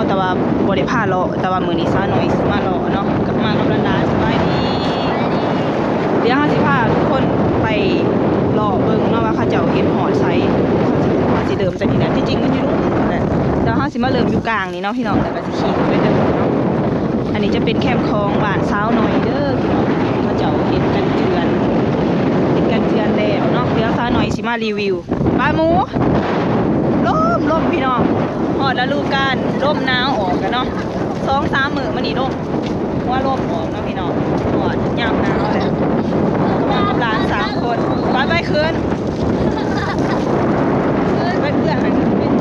ແຕ່ວ່າບໍ່ໄດ້ພາເລາະ, ແຕ່ວ່າມື້ນີ້ສາວນ້ອຍຊິມາເລາະເນາະ ກັບ ມາກັບຫຼານໆ. ສະບາຍດີ. ດຽວເຮົາຊິພາທຸກຄົນໄປເລາະເບິ່ງເນາະ ວ່າເຂົາເຈົ້າເຮັດຮອດໃສ. ເຮົາຊິເລີ່ມຈາກນີ້ແຫຼະ, ທີ່ຈິງມັນຢູ່ລຸ່ມພຸ້ນແຫຼະ, ແຕ່ເຮົາຊິມາເລີ່ມຢູ່ກາງນີ້ເນາະພີ່ນ້ອງ, ແລ້ວກໍຊິຂີ່ຂຶ້ນໄປເທິງເນາະ. ອັນນີ້ຈະເປັນແຄມຂອງບ້ານສາວນ້ອຍເດີພີ່ນ້ອງ, ເຂົາເຈົ້າເຮັດກັນເຈື່ອນ ເຮັດກັນເຈື່ອນແລ້ວເນາະ. ດຽວສາວນ້ອຍຊິມາຣີວິວ. ປາໝູ ລົມ ລົມພີ່ນ້ອງ, ຮອດລະດູການລົມໜາວອອກແລ້ວເນາະ, ສອງສາມມື້ມານີ້ລົມ ຫົວລົມອອກເນາະພີ່ນ້ອງ, ຮອດຍາມໜາວແລ້ວ. ມາກັບຫຼານສາມຄົນ. ໄປໆ ຂຶ້ນ ໄປເພື່ອໃຫ້ມັນເປັນ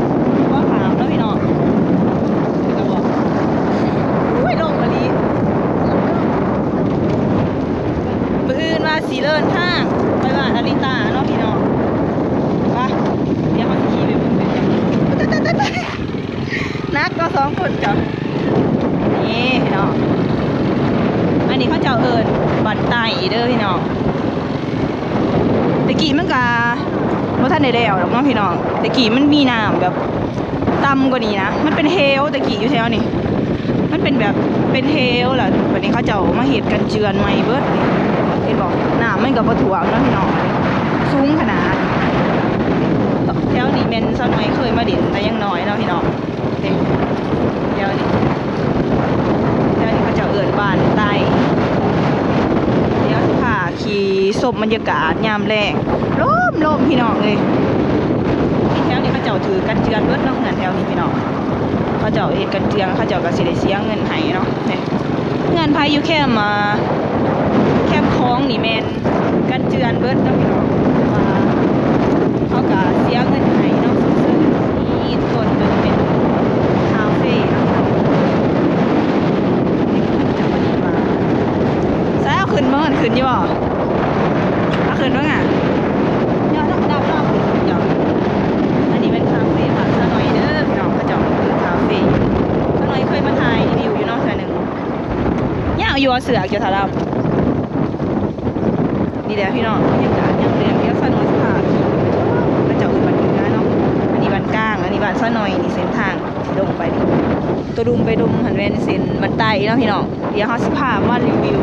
ຫົວຂາມເນາະພີ່ນ້ອງ. ໂອ້ຍ ລົມອີ່ຫຼີ. ມື້ອື່ນວ່າຊິເດີນທາງໄປບ້ານອາລິຕາເນາະພີ່ນ້ອງ. ໄປ ດຽວເຮົາຊິຂີ່ໄປເບິ່ງເປັນຫຍັງ. ໜັກເນາະສອງຄົນເຈົ້າ. ນີ້ພີ່ນ້ອງ, ອັນນີ້ເຂົາເຈົ້າເອີ້ນບັນໄຕເດີພີ່ນ້ອງ. ແຕ່ກີ້ມັນກະບໍ່ທັນໄດ້ແລ້ວດອກເນາະພີ່ນ້ອງ, ແຕ່ກີ້ມັນມີນ້ຳແບບ ຕ່ຳກວ່ານີ້ນະ, ມັນເປັນເຫວ.ແຕ່ກີ້ຢູ່ແຖວນີ້ ມັນເປັນແບບເປັນເຫວ ແລ້ວບັດນີ້ເຂົາເຈົ້າມາເຮັດກັນເຈື່ອນໃໝ່ເບິດ. ເຫັນບໍ່? ນ້ຳມັນກໍບໍ່ຖ້ວມເນາະພີ່ນ້ອງ, ສູງຂະໜາດ. ແຖວນີ້ແມ່ນສາວນ້ອຍເຄີຍມາຫຼິ້ນແຕ່ຍັງນ້ອຍເນາະພີ່ນ້ອງ. ນີ້ ແຖວນີ້ ແຖວນີ້ເຂົາເຈົ້າເອີ້ນບ້ານໃຕ້. ດຽວຊິພາ ຂີ່ຊົມບັນຍາກາດຍາມແລງ. ລົມ ລົມ ພີ່ນ້ອງເອີຍ. ແຖວນີ້ເຂົາເຈົ້າຖືກັນເຈື່ອນເບິດເນາະ, ເຮືອນແຖວນີ້ພີ່ນ້ອງ, ເຂົາເຈົ້າເຮັດກັນເຈື່ອນ ເຂົາເຈົ້າກໍຊິໄດ້ເສຍເງິນໃຫ້ເນາະ. ນີ້ ເຮືອນໃຜຢູ່ແຄມ ອ່າ ແຄມຂອງນີ້ແມ່ນກັນເຈື່ອນເບິດເນາະພີ່ນ້ອງ, ແຕ່ວ່າເຂົາກໍເສຍເງິນໃຫ້ເນາະ, ຊື່ໆ. ນີ້ ຕົ້ນກໍຈະເປັນຄາເຟເນາະ. ໃສ່ເອົາຂຶ້ນເບິ່ງ ຂຶ້ນຢູ່ບໍ່? ເອົາຂຶ້ນເບິ່ງອະ. ຍອດດຳໆ ເອົາຂຶ້ນເຈົ້າ. ອັນນີ້ແມ່ນຄາເຟບ້ານສາວນ້ອຍເດີພີ່ນ້ອງ, ເຂົາເຈົ້າເປີດຄາເຟ. ສາວນ້ອຍເຄີຍມາຖ່າຍຣີວິວຢູ່ເນາະເທື່ອໜຶ່ງ. ຍາວຢູ່ ເສືອກເຈົ້າສາວດຳ. ນີ້ແຫຼະພີ່ນ້ອງ ບັນຍາກາດຍາມແລງ. ດຽວສາວນ້ອຍຊິພາ ເຂົາເຈົ້າເອີ້ນບ້ານເໜືອເນາະ, ອັນນີ້ບ້ານກາງ, ອັນນີ້ບ້ານສາວນ້ອຍ. ນີ້ເສັ້ນທາງ ລົງໄປນີ້ ໂຕດຸ່ມໄປດົງຫັ້ນແມ່ນເສັ້ນບັນໄຕເນາະພີ່ນ້ອງ. ດຽວເຮົາຊິພາມາຣີວິວ.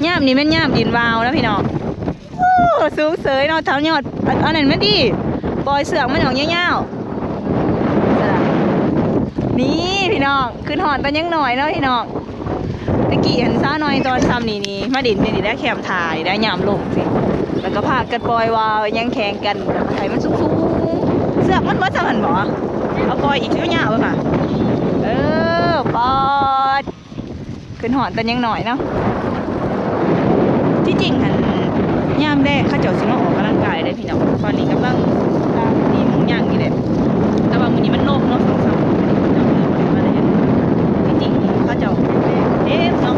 ຍາມນີ້ແມ່ນຍາມດິນຫວາວເນາະພີ່ນ້ອງ. ໂອ້ ສູງເສີຍເນາະ ເທົ່າຍອດ ອັນ ອັນນັ້ນມັນດີ ປ່ອຍເຊືອກມັນອອກຍາວໆ. ນີ້ພີ່ນ້ອງ ຂຶ້ນຮອດຕອນຍັງນ້ອຍເນາະພີ່ນ້ອງ. ແຕ່ກີ້ຫັ້ນສາວນ້ອຍຕອນຊ່ຳນີ້ນີ້ ມາຫຼິ້ນຢູ່ນີ້ແຫຼະ ແຄມທ່ານີ້ແຫຼະ ຍາມລົງຊີ້ ແລ້ວກໍພາກັນປ່ອຍວ່າວ ຍັງແຂ່ງກັນ ໃຫ້ມັນສູງໆ. ເຊືອກມັນເບິດຊ່ຳຫັ້ນບໍ? ເອົາປ່ອຍອີກຍາວໆເບິ່ງຫາ. ເອີ ປາດ ຂຶ້ນຮອດຕອນຍັງນ້ອຍເນາະ. ທີ່ຈິງຫັ້ນ ຍາມແລງເຂົາເຈົ້າຊິມາອອກກຳລັງກາຍເດ້ພີ່ນ້ອງ. ຕອນນີ້ກຳລັງ ກຳລັງມີໝູ່ຍ່າງຢູ່ເດ້ ແຕ່ວ່າມື້ນີ້ມັນລົມເນາະ ສອງສາມມື້ ເຂົາເຈົ້າເລີ່ມມາແລ້ວ. ທີ່ຈິງເຂົາເຈົ້າແລງເຕັມເນາະ,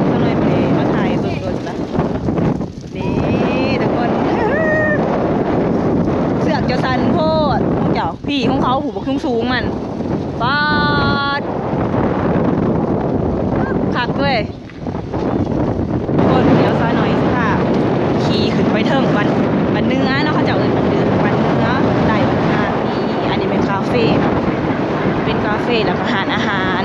ສາວນ້ອຍບໍ່ໄດ້ມາຖ່າຍເບິ່ງດົນລະ. ນີ້ທຸກຄົນ ເຊືອກເຈົ້າສັ້ນໂພດ ຂອງເຈົ້າ ພີ້ຂອງເຂົາ ຜູ້ບັກສູງໆ ມັນ ປາດ ຄັກເວີຍ. ຄົນດຽວສາວນ້ອຍຊິພາຂີ່ຂຶ້ນໄປເທິງບ້ານ ບ້ານເໜືອເນາະ, ເຂົາເຈົ້າເອີ້ນບ້ານເໜືອ ບ້ານເໜືອ ບ້ານໃຕ້ ບ້ານເໜືອ. ນີ້ ອັນນີ້ແມ່ນຄາເຟເນາະ ເປັນຄາເຟ ແລ້ວກໍຮ້ານອາຫານ.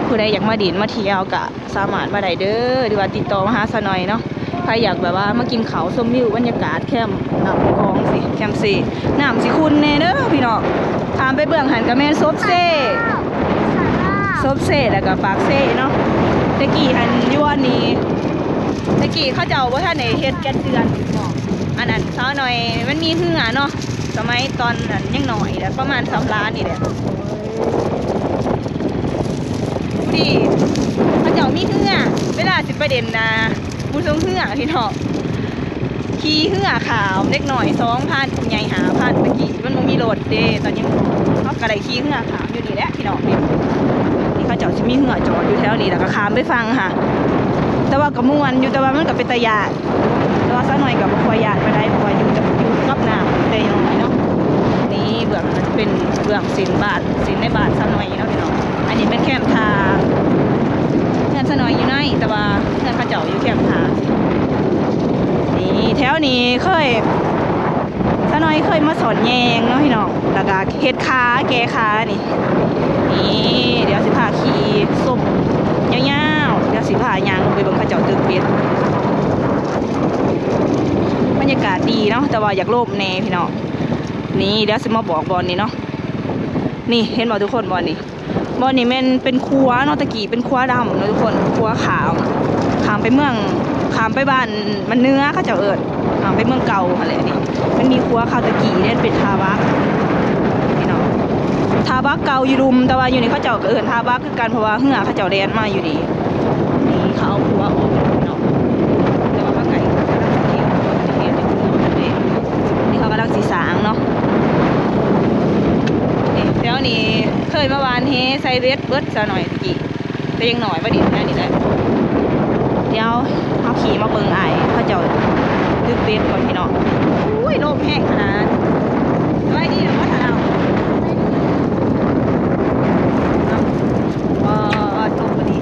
ຜູ້ໃດຢາກມາຫຼິ້ນມາທ່ຽວກໍສາມາດມາໄດ້ເດີ ຫຼືວ່າຕິດຕໍ່ມາຫາສາວນ້ອຍເນາະ. ໃຜຢາກແບບວ່າມາກິນເຂົ້າຊົມວິວບັນຍາກາດແຄມນ້ຳຂອງຊີ້ ແຄມເຊ ນ້ຳຊິຂຸ່ນແດ່ເດີພີ່ນ້ອງ. ຂ້າມໄປເບື້ອງຫັ້ນກໍແມ່ນສົບເຊ ສົບເຊ ແລ້ວກໍປາກເຊເນາະ. ແຕ່ກີ້ຫັ້ນຢູ່ອັນນີ້ ແຕ່ກີ້ເຂົາເຈົ້າບໍ່ທັນໄດ້ເຮັດແກ່ນເຈື່ອນ ອັນນັ້ນ ສາວນ້ອຍມັນມີເຮືອເນາະ ສະໄໝຕອນນັ້ນຍັງນ້ອຍແຫຼະ ປະມານສ່ຳຫຼານນີ້ແຫຼະ. ພໍດີເຂົາເຈົ້າມີເຮືອ ເວລາຊິໄປຫຼິ້ນນະ ໝູ່ສົ່ງເຮືອພີ່ນ້ອງ ຂີ່ເຮືອຂ້າມ ເດັກນ້ອຍສອງພັນ ຜູ້ໃຫຍ່ຫ້າພັນ. ແຕ່ກີ້ມັນບໍ່ມີລົດເດ້ ຕອນຍັງນ້ອຍ ເຮົາກໍໄດ້ຂີ່ເຮືອຂ້າມຢູ່ນີ້ແຫຼະພີ່ນ້ອງ. ນີ້ ນີ້ເຂົາເຈົ້າຊິມີເຮືອຈອດຢູ່ແຖວນີ້ ແລ້ວກໍຂ້າມໄປຝັ່ງຫັ້ນ. ແຕ່ວ່າກໍມ່ວນຢູ່ ແຕ່ວ່າມັນກໍເປັນຕາຢ້ານ ແຕ່ວ່າສາວນ້ອຍກໍບໍ່ຄ່ອຍຢ້ານປານໃດ ເພາະວ່າຢູ່ກັບ ຢູ່ກັບນ້ຳແຕ່ນ້ອຍເນາະ. ນີ້ເບື້ອງນັ້ນເປັນເບື້ອງເສັ້ນບ້ານ ເສັ້ນໃນບ້ານສາວນ້ອຍເນາະພີ່ນ້ອງ. ອັນນີ້ແມ່ນແຄມທ່າ ເຮືອນສາວນ້ອຍຢູ່ໃນ ແຕ່ວ່າເຮືອນເຂົາເຈົ້າຢູ່ແຄມທ່າ. ນີ້ແຖວນີ້ເຄີຍ ນ້ອຍເຄີຍມາສອນແຍງເນາະພີ່ນ້ອງ ແລ້ວກະເຮັດຂາ ແກ່ຂານີ້ ນີ້ ດຽວຊິພາຂີ່ຊົມຍາວໆ ດຽວຊິພາຍ່າງລົງໄປເບິ່ງເຂົາເຈົ້າຕຶກເບັດ. ບັນຍາກາດດີເນາະ ແຕ່ວ່າຢາກລົມແດ່ພີ່ນ້ອງ. ນີ້ ດຽວຊິມາບອກບ່ອນນີ້ເນາະ ນີ້ ເຫັນບໍ່ທຸກຄົນ ບ່ອນນີ້? ບ່ອນນີ້ແມ່ນເປັນຂົວເນາະ ແຕ່ກີ້ເປັນຂົວດຳເນາະທຸກຄົນ ຂົວຂ້າມ ຂ້າມໄປເມືອງ ຂ້າມໄປບ້ານມັນເໜືອ ເຂົາເຈົ້າເອີ້ນ ຂ້າມໄປເມືອງເກົ່າຫັ້ນແຫຼະ. ນີ້ ມັນມີຂົວຄາວແຕ່ກີ້ເດ້ ເປັນທ່າບັກ ພີ່ນ້ອງ ທ່າບັກເກົ່າຢູ່ລຸ່ມ ແຕ່ວ່າຢູ່ນີ້ເຂົາເຈົ້າກໍເອີ້ນທ່າບັກຄືກັນ ເພາະວ່າເຮືອເຂົາເຈົ້າແລ່ນມາຢູ່ນີ້. ນີ້ເຂົາເອົາຂົວອອກເນາະ ແຕ່ວ່າມາໄກ ກຳລັງຊິເຮັດ ເຮັດຢູ່ເຮືອເພິ່ນເດ້ ນີ້ເຂົາກຳລັງຊິສ້າງເນາະ. ນີ້ ແຖວນີ້ເຄີຍມາຫວ່ານເຮໃສ່ເບັດເບິດຊະໜ້ອຍຕະກີ້ ແຕ່ຍັງໜ້ອຍມາດິນແຖວນີ້ແຫຼະ. ດຽວເຮົາຂີ່ມາເບິ່ງອ້າຍເຂົາເຈົ້າຕຶກເບັດກ່ອນພີ່ນ້ອງ. ໂອ້ຍ ລົມແຮງຂະໜາດ. ສະບາຍດີເດີພໍ່ທ້າວ. ເອີ ລົມບໍ່ດີ.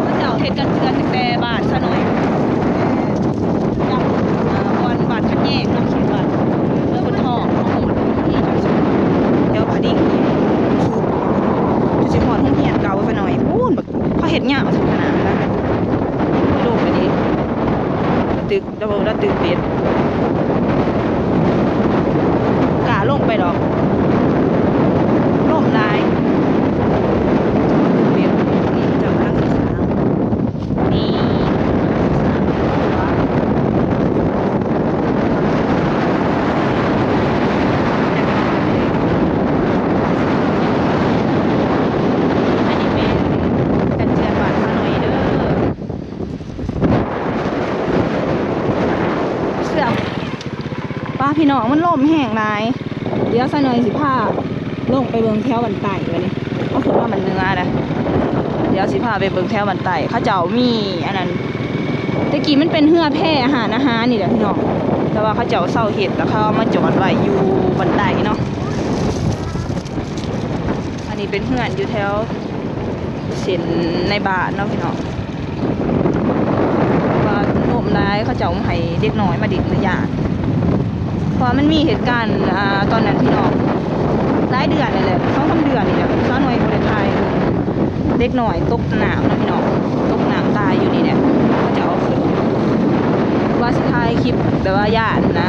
ເຂົາເຈົ້າເຮັດກັນເທື່ອນຕັ້ງແຕ່ບ້ານຊານ້ອຍ ຈາກ ອ່າ ບ່ອນບ້ານຂັດແຍກເນາະ ເຂດບ້ານເມືອງຄົນທອງ ເຮົາກໍມາລົງທີ່ຈຸດສຸດ ແຖວຜາດິງນີ້ ຈຸດຊິຮອດໂຮງຮຽນເກົ່າຊານ້ອຍພຸ້ນ. ເຂົາເຮັດຍາວຂະໜາດນັ້ນ ໂອ້ຍ ລົມອັນນີ້ ລະຕຶກ ລະເບິ່ງລະຕຶກເບັດ ກະລົງໄປດອກ ລົມຫຼາຍ ລະຕຶກເບັດ ນີ້ເຂົາເຈົ້າກຳລັງຊິສ້າງ ນີ້ ອັນນີ້ແມ່ນກັນເຈື່ອນບ້ານຊານ້ອຍເດີ. ເສື້ອ ປ້າພີ່ນ້ອງ ມັນລົມແຮງຫຼາຍ ດຽວຊານ້ອຍຊິພາລົງໄປເບິ່ງແຖວບ້ານໃຕ້ບາດນີ້ ເຮົາຂຶ້ນມາບ້ານເໜືອແລ້ວ ດຽວຊິພາໄປເບິ່ງແຖວບ້ານໃຕ້ ເຂົາເຈົ້າມີອັນນັ້ນ ແຕ່ກີ້ມັນເປັນເຮືອແພຮ້ານອາຫານນີ້ແຫຼະພີ່ນ້ອງ ແຕ່ວ່າເຂົາເຈົ້າເຊົາເຮັດ ແລ້ວເຂົາເອົາມາຈອດໄວ້ຢູ່ບ້ານໃຕ້ເນາະ. ອັນນີ້ເປັນເຮືອນຢູ່ແຖວເສັ້ນໃນບ້ານເນາະພີ່ນ້ອງ ເພາະວ່າລົມຫຼາຍ ເຂົາເຈົ້າໃຫ້ເດັກນ້ອຍມາຫຼິ້ນລະຢ້ານ ເພາະວ່າມັນມີເຫດການ ອ່າ ຕອນນັ້ນພີ່ນ້ອງ ຫຼາຍເດືອນແລ້ວແຫຼະ ສອງສາມເດືອນນີ້ແຫຼະ ຊານ້ອຍບໍ່ໄດ້ຖ່າຍ ເດັກນ້ອຍຕົກນ້ຳເນາະພີ່ນ້ອງ ຕົກນ້ຳຕາຍຢູ່ນີ້ແຫຼະ ເຂົາເຈົ້າເອົາຂຶ້ນ ວ່າຊິຖ່າຍຄລິບແບບວ່າຢ້ານນະ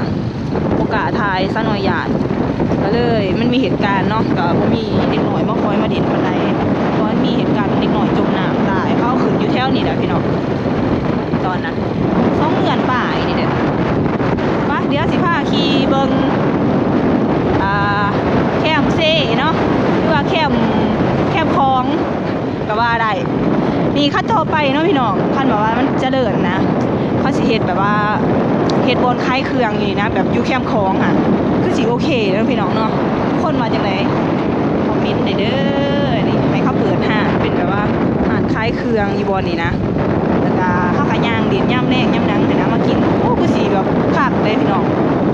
ບໍ່ກ້າຖ່າຍ ຊານ້ອຍຢ້ານ ກໍເລີຍ ມັນມີເຫດການເນາະ ກໍບໍ່ມີເດັກນ້ອຍມາຄອຍມາຫຼິ້ນປານໃດ ເພາະມັນມີເຫດການເດັກນ້ອຍຈົມນ້ຳຕາຍ ເຂົາເອົາຂຶ້ນຢູ່ແຖວນີ້ແຫຼະພີ່ນ້ອງ ຕອນນັ້ນ ສອງເດືອນປາຍນີ້ແຫຼະ. ປະ ດຽວຊິພາຂີ່ເບິ່ງ ອ່າ ແຄມເຊເນາະ ຫຼືວ່າແຄມ ແຄມຂອງ ກໍວ່າໄດ້ ນີ້ຄັນຕໍ່ໄປເນາະພີ່ນ້ອງ ຄັນແບບວ່າມັນຈະເລີນນະ ເຂົາຊິເຮັດແບບວ່າ ເຮັດບ່ອນຂາຍເຄື່ອງຢູ່ນີ້ນະ ແບບຢູ່ແຄມຂອງຫັ້ນ ຄືຊິໂອເຄເນາະພີ່ນ້ອງເນາະ. ທຸກຄົນວ່າຈັ່ງໃດ ຄອມເມັນໄດ້ເດີ. ນີ້ໃຫ້ເຂົາເປີດຮ້ານ ເປັນແບບວ່າຮ້ານຂາຍເຄື່ອງຢູ່ບ່ອນນີ້ນະ ແລ້ວກະເຮົາກະຍ່າງຫຼິ້ນຍາມແລງຍາມຫຍັງຫັ້ນນະ ມາກິນ ໂອ້ ຄືຊິແບບຄັກເດ້ພີ່ນ້ອງ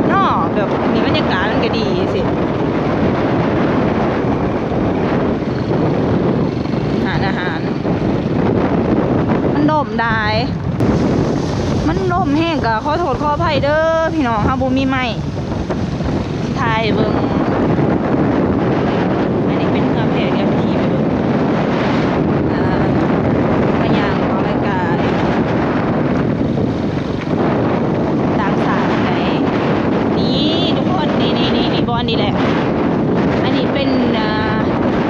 ເນາະ ແບບນີ້ບັນຍາກາດມັນກະດີຊີ້. ຮ້ານອາຫານ ມັນລົມຫຼາຍ ມັນລົມແຮງ ກໍຂໍໂທດຂໍອະໄພເດີພີ່ນ້ອງ ເຮົາບໍ່ມີໄມ ຖ່າຍໃຫ້ເບິ່ງ. ອັນນີ້ເປັນເຮືອແພ ດຽວຂີ່ໄປເບິ່ງ ອ່າ ມາຍ່າງເອົາໄວ້ກາຍ ຕ່າງຊາດໃດ໋ ນີ້ທຸກຄົນ ນີ້ໆໆ ບ່ອນນີ້ແຫຼະ ອັນນີ້ເປັນ ອ່າ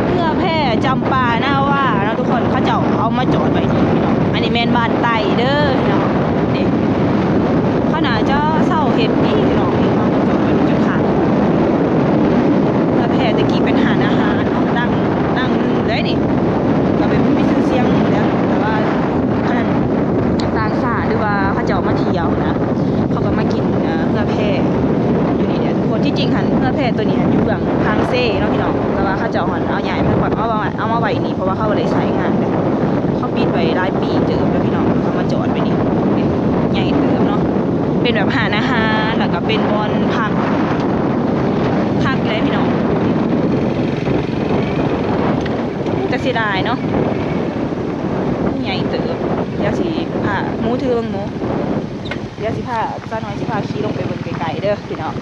ເຮືອແພຈຳປານາວາເນາະທຸກຄົນ ເຂົາເຈົ້າເອົາມາຈອດໄວ້ນີ້ພີ່ນ້ອງ. ອັນນີ້ແມ່ນບ້ານໃຕ້ເດີພີ່ນ້ອງ ເດ້ ເຂົາໜ້າຈະເຊົາເຮັດນີ້ພີ່ນ້ອງ ເອົາມາຈອດໄວ້ນີ້ຈະຂາດ. ເຮືອແພແຕ່ກີ້ເປັນຮ້ານອາຫານເນາະ ດັງ ດັງໜຶ່ງເລີຍນີ້ ກໍແບບມີຊື່ສຽງຢູ່ແລ້ວ ແຕ່ວ່າ ອັນນັ້ນ ຕ່າງຊາດ ຫຼືວ່າເຂົາເຈົ້າມາທ່ຽວນະ ເຂົາກໍມາກິນ ເອີ ເຮືອແພຢູ່ນີ້ແຫຼະທຸກຄົນ. ທີ່ຈິງຫັ້ນເຮືອແພໂຕນີ້ຫັ້ນຢູ່ເບື້ອງຟາຣັງເສເນາະພີ່ນ້ອງ ແຕ່ວ່າເຂົາເຈົ້າຫັ້ນເອົາຍ້າຍມາ ເອົາມາ ເອົາມາໄວ້ນີ້ ເພາະວ່າເຂົາບໍ່ໄດ້ໃຊ້ງານເລີຍ ເຂົາປິດໄວ້ຫຼາຍປີເຕີບແລ້ວພີ່ນ້ອງ ເຂົາມາຈອດໄວ້ນີ້ ໃຫຍ່ເຕີບເນາະ ເປັນແບບຮ້ານອາຫານ ແລ້ວກໍເປັນບ່ອນພັກ ຄັກເລີຍພີ່ນ້ອງ. ແຕ່ເສຍດາຍເນາະ ໃຫຍ່ເຕີບ. ດຽວຊິພາໝູຖືເບິ່ງໝູ. ດຽວຊິພາ ສາວນ້ອຍຊິພາຂີ່ລົງໄປເບິ່ງໃກ້ໆເດີພີ່ນ້ອງ.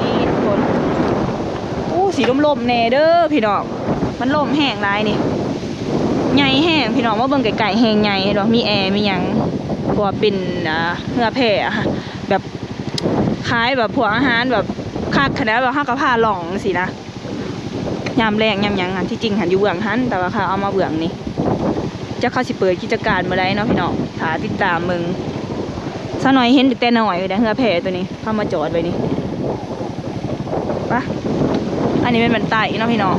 ນີ້ທຸກຄົນ ໂອ້ ຊິລົມໆແດ່ເດີພີ່ນ້ອງ ມັນລົມແຮງຫຼາຍນີ້ ໃຫຍ່ແຮງພີ່ນ້ອງ. ມາເບິ່ງໃກ້ໆ ແຮງໃຫຍ່ ເຫັນບໍ່ ມີແອ ມີຫຍັງ ເພາະວ່າເປັນ ອ່າ ເຮືອແພ ແບບ ຂາຍແບບພວກອາຫານແບບຄັກຫັ້ນນະ ແບບເຮົາກໍພາລ່ອງຈັ່ງຊີ້ນະ ຍາມແລງຍາມຫຍັງຫັ້ນ. ທີ່ຈິງຫັ້ນຢູ່ເບື້ອງຫັ້ນ ແຕ່ວ່າເຂົາເອົາມາເບື້ອງນີ້ ຈັກເຂົາຊິເປີດກິດຈະການມື້ໃດເນາະພີ່ນ້ອງ ຖ້າຕິດຕາມເບິ່ງ. ສາວນ້ອຍເຫັນຕັ້ງແຕ່ນ້ອຍເລີຍ ເຮືອແພໂຕນີ້ ເຂົາມາຈອດໄວ້ນີ້. ປະ ອັນນີ້ແມ່ນບ້ານໃຕ້ເນາະພີ່ນ້ອງ.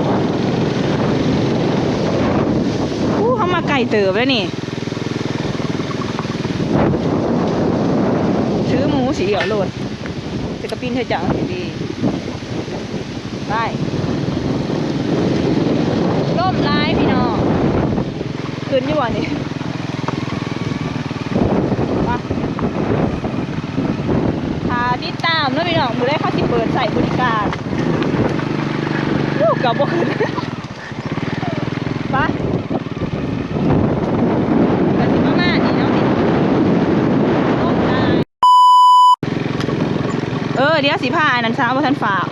ໂອ້ ເຮົາມາໄກເຕີບແລ້ວນີ້ ຖືໝູຊິລ້ຽວໂລດ ແຕ່ກະປິ່ນເທື່ອຈັກດີ. ໄປ ລົມຫຼາຍພີ່ນ້ອງ ຂຶ້ນຢູ່ບໍ່ນີ້? ມາ ຖ້າຕິດຕາມເນາະພີ່ນ້ອງ ມື້ໃດເຂົາຊິເປີດໃຊ້ບໍລິການ. ໂອ້ ເກືອບບໍ່ຂຶ້ນ ໄປ ກໍຊິປະມານນີ້ເນາະພີ່ນ້ອງ. ເອີ ດຽວຊິພາ ອັນນັ້ນ ສາວບໍ່ທັນຟ້າວ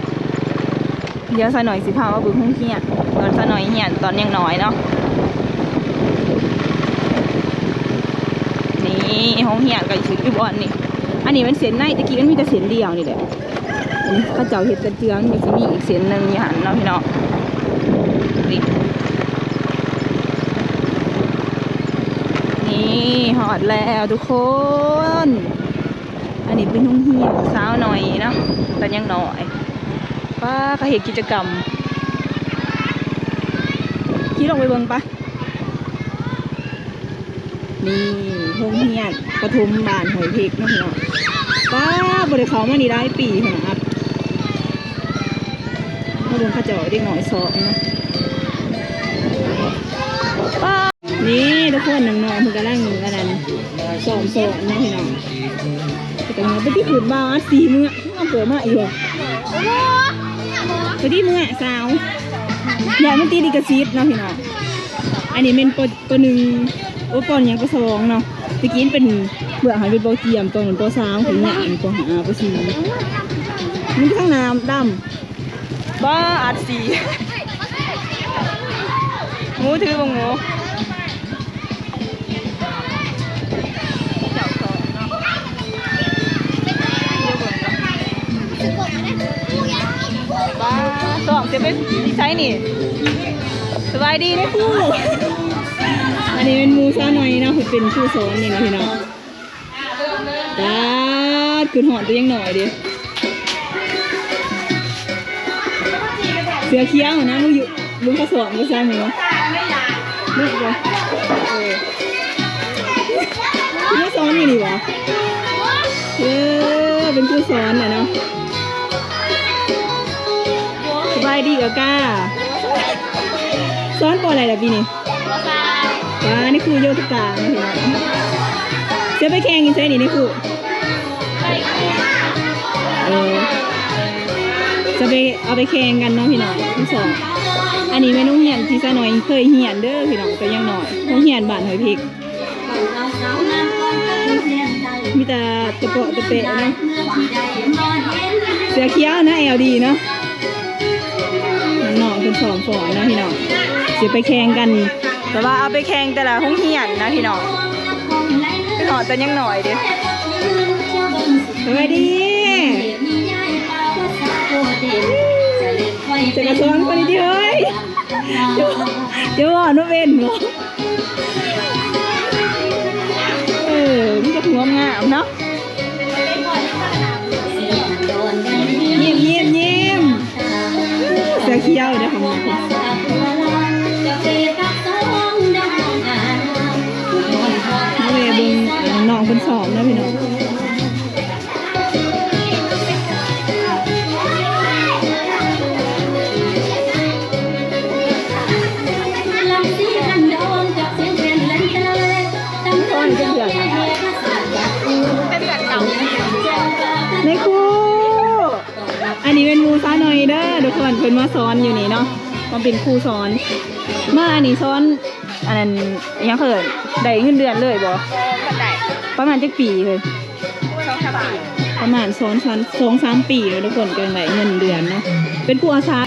ດຽວສາວນ້ອຍຊິພາມາເບິ່ງໂຮງຮຽນ ຕອນສາວນ້ອຍຮຽນຕອນຍັງນ້ອຍເນາະ. ນີ້ໂຮງຮຽນກໍຢູ່ ຢູ່ບ່ອນນີ້. ອັນນີ້ແມ່ນເສັ້ນໃນ ແຕ່ກີ້ມັນມີແຕ່ເສັ້ນດຽວນີ້ແຫຼະ. ອັນນີ້ເຂົາເຈົ້າເຮັດກະເຈື່ອງ ມັນກໍຊິມີອີກເສັ້ນໜຶ່ງຢູ່ຫັ້ນເນາະພີ່ນ້ອງ. ນີ້ ນີ້ຮອດແລ້ວທຸກຄົນ. ອັນນີ້ເປັນໂຮງຮຽນສາວນ້ອຍເນາະ ຕອນຍັງນ້ອຍ. ປ້າ ເຂົາເຮັດກິດຈະກຳ ຂີ່ລົງໄປເບິ່ງປະ. ນີ້ໂຮງຮຽນປະຖົມບ້ານຫ້ວຍເພັກເນາະພີ່ນ້ອງ. ປ້າ ບໍ່ໄດ້ເຂົ້າມານີ້ຫຼາຍປີພຸ້ນນະ. ມາເບິ່ງເຂົາເຈົ້າເດັກນ້ອຍຊ້ອມເນາະ. ປ້າ ນີ້ທຸກຄົນ ນ້ອງໆເພິ່ນກຳລັງ ອັນນັ້ນ ຊ້ອມສອນເນາະພີ່ນ້ອງ. ແຕ່ວ່າໄປທີ່ຂຶ້ນມາອັດສີເມືອ ເອົາເກີບມາອີກບໍ່? ໄປທີ່ເມືອສາວ ຢ້ານມັນຕິດລິຂະສິດເນາະພີ່ນ້ອງ. ອັນນີ້ແມ່ນ ປ.ໜຶ່ງ ໂອ້ ປ.ຫຍັງ ປ.ສອງເນາະ. ແຕ່ກີ້ເປັນເບື້ອງຫັ້ນເປັນ ປ.ກຽມ ຕອນນັ້ນ ປ.ສາມ ເປັນຫຍັງ ປ.ຫ້າ ປ.ສີ່ ມັນຂ້າງໜ້າດຳ. ບ້າ ອັດສີ ໝູຖືບັກໝູ. ບ້າ ຊ້ອມຊິໄປຢູ່ໃສນີ້? ສະບາຍດີນາຍຄູ. ອັນນີ້ແມ່ນໝູສາວນ້ອຍເນາະ ເພິ່ນເປັນຄູສອນນີ້ນະພີ່ນ້ອງ. ປາດ ຂຶ້ນຮອດແຕ່ຍັງນ້ອຍເດ້. ເສື້ອຂຽວນະ ມຶງຢູ່ ເບິ່ງເຂົາສອນພາສາໝູ ເບິ່ງບໍ່? ເອີ ມາສອນຢູ່ນີ້ບໍ່? ເອີ ເປັນຄູສອນແຫຼະເນາະ. ສະບາຍດີກາກາ ສອນ ປ.ໃດລະປີນີ້? ປ.ສາມ. ປາ ນີ້ຄືໂຍທະກາເນາະພີ່ນ້ອງ. ຈະໄປແຂ່ງຢູ່ໃສນີ້ ນີ້ຄື? ເອີ ຈະໄປ ເອົາໄປແຂ່ງກັນເນາະພີ່ນ້ອງ ທັງສອງ. ອັນນີ້ແມ່ນໂຮງຮຽນທີ່ສາວນ້ອຍເຄີຍຮຽນເດີພີ່ນ້ອງ ແຕ່ຍັງນ້ອຍ ໂຮງຮຽນບ້ານຫ້ວຍເພັກ. ມີແຕ່ຕະເປາະຕະແປະເນາະ. ເສື້ອຂຽວນະ ແອວດີເນາະ. ນ້ອງໆເພິ່ນສອງຄົນເນາະພີ່ນ້ອງ ຊິໄປແຂ່ງກັນ ແຕ່ວ່າເອົາໄປແຂ່ງແຕ່ລະໂຮງຮຽນນະພີ່ນ້ອງ. ຄືຮອດແຕ່ຍັງນ້ອຍເດ້. ສະບາຍດີ ຈະກະສອນຄົນນີ້ຕິເຮີ້ຍ. ເຈົ້າ ເຈົ້າວ່ານະເວັນບໍ່? ເອີ ມີແຕ່ຜູ້ງາມໆເນາະ. ຍິ້ມ ຍິ້ມ ຍິ້ມ ເສື້ອຂຽວເດ້ຂອງ ມາແວ່ເບິ່ງນ້ອງໆເພິ່ນຊ້ອມເນາະພີ່ນ້ອງ. ນາຍຄູ ອັນນີ້ແມ່ນໝູສາວນ້ອຍເດີ. ເພິ່ນ ເພິ່ນມາສອນຢູ່ນີ້ເນາະ ມາເປັນຄູສອນ ມາອັນນີ້ສອນ ອັນນັ້ນ ອີຫຍັງເອີ້ນ ໄດ້ເງິນເດືອນເລີຍບໍ່? ບໍ່ໄດ້. ປະມານຈັກປີເຮີ້ຍ? ສອງສາມປີ. ປະມານສອງສາມ ສອງສາມປີແລ້ວທຸກຄົນ ຈຶ່ງໄດ້ເງິນເດືອນເນາະ ເປັນຄູອາສາ.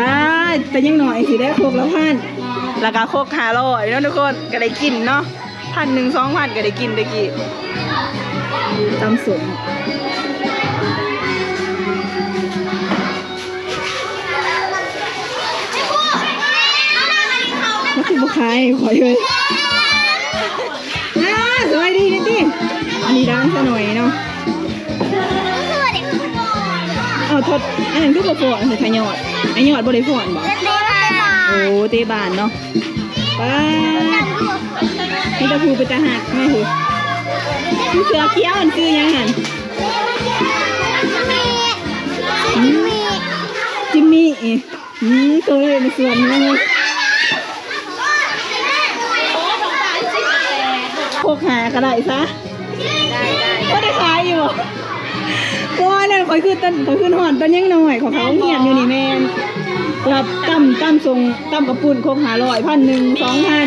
ຕາຍ ແຕ່ຍັງໜ້ອຍຊິໄດ້ຄົກລະພັນ ແລ້ວກໍຄົກຫ້າຮ້ອຍເນາະທຸກຄົນ ກໍໄດ້ກິນເນາະ. ພັນໜຶ່ງ ສອງພັນ ກໍໄດ້ກິນແຕ່ກີ້ ຕຳສົ້ມ. ມັນຄືບໍ່ຂາຍໃຫ້ຂ້ອຍເລີຍ. ອ່າ ສະບາຍດີເດ້ຕິ ອັນນີ້ຮ້ານຊາໜ້ອຍເນາະ. ເອົາ ທອດ ອັນນັ້ນຄືບໍ່ຟ້ອນ ທະຍອດ ອາຍອດບໍ່ໄດ້ຟ້ອນບໍ່? ໂອ້ ເຕະບານເນາະ. ປ້າດ ມີແຕ່ຜູ້ເປັນຕາຮັກມາພຸ້ນ ຜູ້ເສື້ອຂຽວຫັ້ນຊື່ຫຍັງຫັ້ນ? ຈິມມີ່ ຈິມມີ່. ອືມ ໂຕເລີຍມາສວນເນາະ ຄົກຫ້າກໍໄດ້ຊະ. ບໍ່ໄດ້ຂາຍຢູ່ບໍ່? ບໍ່ ອັນນັ້ນຂ້ອຍຄືຕອນ ຂ້ອຍຄືຮອດຕອນຍັງນ້ອຍ ຂ້ອຍເຂົ້າໂຮງຮຽນຢູ່ນີ້ແມ່ນ ແບບຕຳ ຕຳສົ້ມ ຕຳເຂົ້າປຸ້ນ ຄົກຫ້າຮ້ອຍ ພັນໜຶ່ງ ສອງພັນ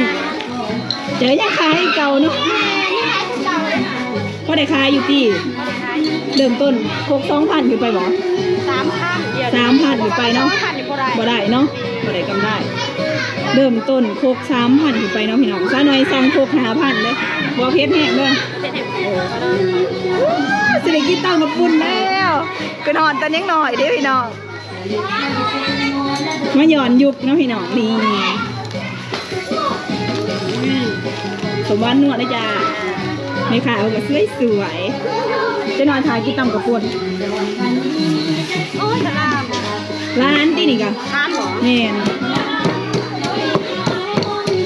ເຈົ້າຍັງຂາຍຄືເກົ່າເນາະ. ພໍໄດ້ຂາຍຢູ່ຕິ? ເລີ່ມຕົ້ນຄົກສອງພັນຂຶ້ນໄປບໍ່? ສາມພັນ ສາມພັນຂຶ້ນໄປເນາະ. ສອງພັນນີ້ບໍ່ໄດ້ ບໍ່ໄດ້ເນາະ ບໍ່ໄດ້ກຳໄລ. ເລີ່ມຕົ້ນຄົກສາມພັນຂຶ້ນໄປເນາະພີ່ນ້ອງ. ສາວນ້ອຍສັ່ງຄົກຫ້າພັນເດ້ ບໍ່ເຜັດແຮງເດີ. ເຜັດແຮງ ເອີ ຊິໄດ້ກິນຕຳເຂົ້າປຸ້ນແລ້ວ ຂຶ້ນຮອດຕອນຍັງນ້ອຍເດ້ພີ່ນ້ອງ. ມາຍ້ອນຍຸກເນາະພີ່ນ້ອງ ນີ້ ອືມ ສົມຫວານນົວເດ້ອຈ້າ. ແມ່ຄ້າເພິ່ນກໍສວຍໆ ຈັກໜ້ອຍຖ້າກິນຕຳເຂົ້າປຸ້ນ. ໂອ້ຍ ຫຼານ ຫຼານຕິນີ້ກະ ຫຼານບໍ? ແມ່ນ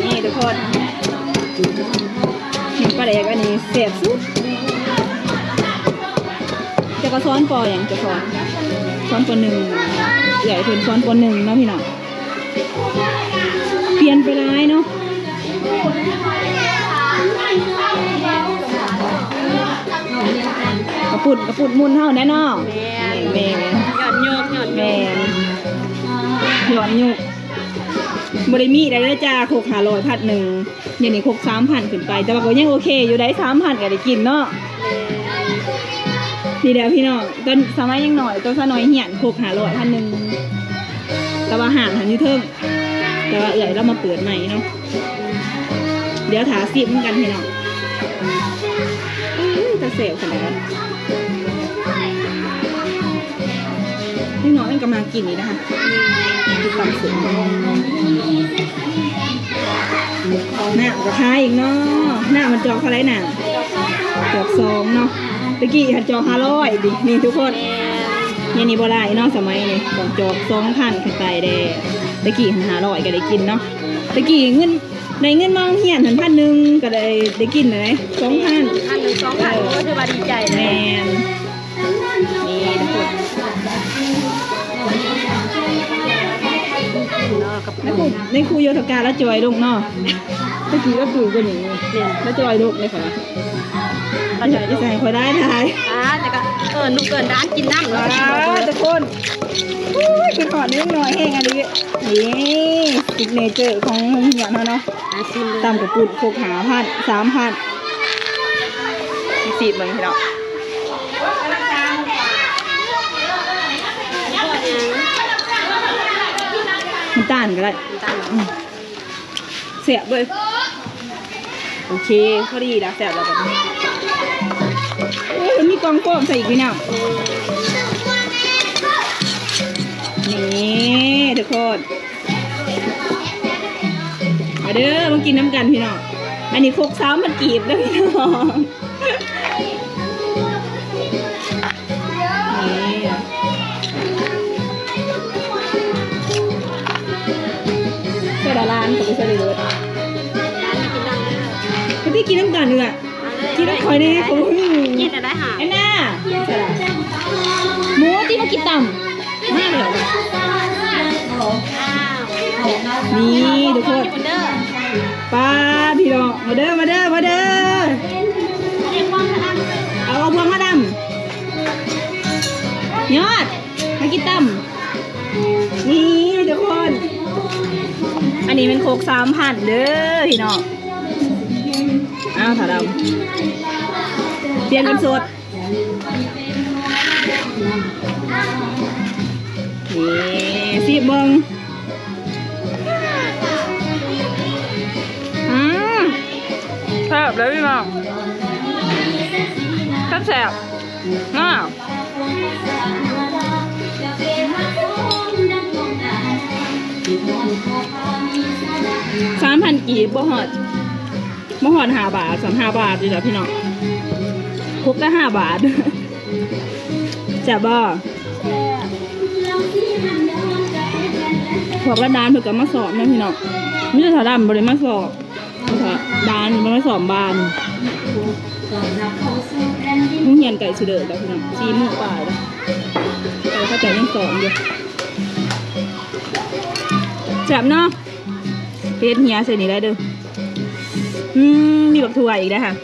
ນີ້ທຸກຄົນ ນີ້ປາແດກອັນນີ້ແຊບສຸດ. ເຈົ້າກໍສອນ ປໍ ຫຍັງ ເຈົ້າສອນ ສອນ ປໍໜຶ່ງ ເອື້ອຍເພິ່ນສອນ ປໍໜຶ່ງເນາະພີ່ນ້ອງ. ປ່ຽນໄປຫຼາຍເນາະ ກະປຸ້ນ ກະປຸ້ນມຸ້ນເຮົາແນ່ເນາະ. ແມ່ນ ແມ່ນ ຍ້ອນຍຸກ ຍ້ອນຍຸກ ແມ່ນ ຍ້ອນຍຸກ. ບໍ່ໄດ້ມີໄດ້ເດີຈ້າ ຄົກຫ້າຮ້ອຍ ພັນໜຶ່ງ ດຽວນີ້ຄົກສາມພັນຂຶ້ນໄປ ແຕ່ວ່າກໍຍັງໂອເຄຢູ່ໄດ໋ ສາມພັນກໍໄດ້ກິນເນາະ. ນີ້ແຫຼະພີ່ນ້ອງ ຕອນສະໄໝຍັງນ້ອຍ ຕອນສາວນ້ອຍຮຽນ ຄົກຫ້າຮ້ອຍ ພັນໜຶ່ງ ແຕ່ວ່າຮ້ານຫັ້ນຢູ່ເທິງ ແຕ່ວ່າເອື້ອຍລາວມາເປີດໃໝ່ເນາະ. ດຽວຖ້າຊິມນຳກັນພີ່ນ້ອງ. ເອີຍ ຕາແຊບຂະໜາດ. ເດັກນ້ອຍມັນກໍມັກກິນນີ້ນະຄະ ກິນຕຳສົ້ມ. ນ້ຳກໍຂາຍອີກເນາະ. ນ້ຳມັນຈອກເທົ່າໃດນະ? ຈອກສອງເນາະ. ຕະກີ້ຫັ້ນຈອກຫ້າຮ້ອຍຕິ. ນີ້ທຸກຄົນ ດຽວນີ້ບໍ່ໄດ້ເນາະ ສະໄໝນີ້ຕ້ອງຈອກສອງພັນຂຶ້ນໄປເດ້. ຕະກີ້ຫັ້ນຫ້າຮ້ອຍກໍໄດ້ກິນເນາະ. ຕະກີ້ເງິນ ໄດ້ເງິນມາໂຮງຮຽນຫັ້ນພັນໜຶ່ງ ກໍໄດ້ ໄດ້ກິນແລ້ວເດ້ ສອງພັນ ພັນໜຶ່ງ ສອງພັນ ເອີ ໂອ້ ຖືວ່າດີໃຈ. ແມ່ນ ນີ້ທຸກຄົນ ໃນຄູ ໃນຄູໂຍທະກາລະຈ່ອຍລົງເນາະ. ຕະກີ້ລະຕຸ້ຍກວ່ານີ້ ລະຈ່ອຍລົງເດ້ຂ້ອຍວ່າ. ລະຈ່ອຍລົງ ຊິໃຫ້ຂ້ອຍໄດ້ຫຼາຍ ອ່າ ແຕ່ກໍເອີ້ນລູກເອີ້ນຫຼານກິນນຳເນາະ ອ່າ ທຸກຄົນ. ໂອ້ຍ ຄິດຮອດເດັກນ້ອຍແຮງອີ່ຫຼີ. ນີ້ ຊິກເນເຈີຂອງໂຮງຮຽນເຮົາເນາະ. ອ່າ ຊິມເບິ່ງ ຕຳເຂົ້າປຸ້ນ ຄົກຫ້າພັນ ສາມພັນ. ຊິມເບິ່ງພີ່ນ້ອງ ນ້ຳຕານກໍໄດ້ ນ້ຳຕານ ອືມ ແຊບເວີຍ. ໂອເຄ ພໍດີລະ ແຊບແລ້ວບັດນີ້. ໂອ້ຍ ມັນມີກ່ອງໂຟມໃສ່ອີກພີ່ນ້ອງ. ນີ້ທຸກຄົນ ມາເດີ ມາກິນນຳກັນພີ່ນ້ອງ. ອັນນີ້ຄົກສາມພັນກີບເດີພີ່ນ້ອງ. ນີ້ ໃສ່ດາລານກໍບໍ່ໃສ່ເລີດ. ໄປກິນນຳກັນເອີຍ ກິນນຳຂ້ອຍແດ່ ຂ້ອຍບໍ່ມີ. ກິນໄດ້ຫາ ແອນນາ ໃສ່ລະ ໝູຕິມາກິນຕຳ. ມາແລ້ວ ນີ້ທຸກຄົນ ປ້າພີ່ນ້ອງ ມາເດີ ມາເດີ ມາເດີ. ເອົາ ເອົາພວງມາດຳ ຍອ ນີ້ທຸກຄົນ ອັນນີ້ແມ່ນໂຄກສາມພັນເດີພີ່ນ້ອງ. ອ້າວ ຖ້າດຳ ປ່ຽນກັນສົດ. ນີ້ ຊີມເບິ່ງ. ອືມ ແຊບເລີຍພີ່ນ້ອງ ແຊບໆ ນະ. ສາມພັນກີບ ບໍ່ຮອດ ບໍ່ຮອດຫ້າບາດ ສາມ ຫ້າບາດນີ້ລະພີ່ນ້ອງ ຄົກລະຫ້າບາດ. ແຊບບໍ່? ແຊບ. ພວກຫຼານໆເພິ່ນກໍມາຊອບນຳພີ່ນ້ອງ ມີແຕ່ສາວດຳບໍ່ໄດ້ມາຊອບ. ບ້ານ ມັນໄປສອງບ້ານ. ໂຮງຮຽນໃກ້ຊິເລີກແລ້ວພີ່ນ້ອງ ສີ່ໂມງປາຍແລ້ວ ແຕ່ເຂົາເຈົ້າຍັງສອນຢູ່. ແຊບເນາະ ເຮັດເຫື່ອໃສ່ນີ້ໄດ້ເດີ. ອືມ ມີບັກຖົ່ວອີກເດ້ອ ອືມ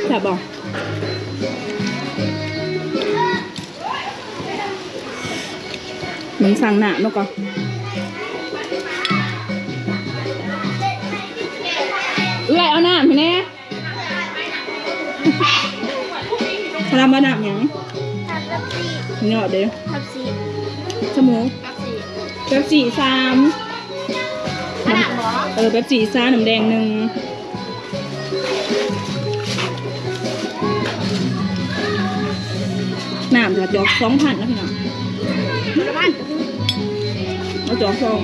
ແຊບບໍ່? ມັນສັ່ງນ້ຳແລ້ວກໍ ເອື້ອຍເອົານ້ຳໃຫ້ແດ່. ສາວດຳວ່ານ້ຳຫຍັງ? ນ້ຳເປັບຊີ. ເນາະເດ້. ເປັບຊີ. ສະໝູ. ເປັບຊີ. ເປັບຊີສາມ. ນ້ຳບໍ່? ເອີ ເປັບຊີຊາ ນ້ຳແດງໜຶ່ງ. ນ້ຳຈອກສອງພັນນະພີ່ນ້ອງ. ເອົາຈອກສອງ.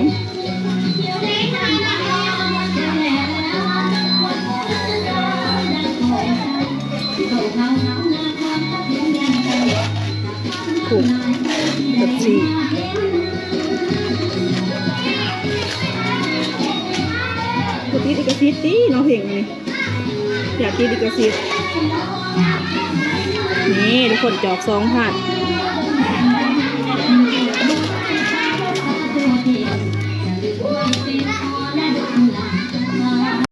ໂອ້ ເປັບຊີ ບໍ່ຕິດລິຂະສິດຕິເນາະ ເພງອັນນີ້ ຢ້ານຕິດລິຂະສິດ. ນີ້ທຸກຄົນ ຈອກສອງພັນ.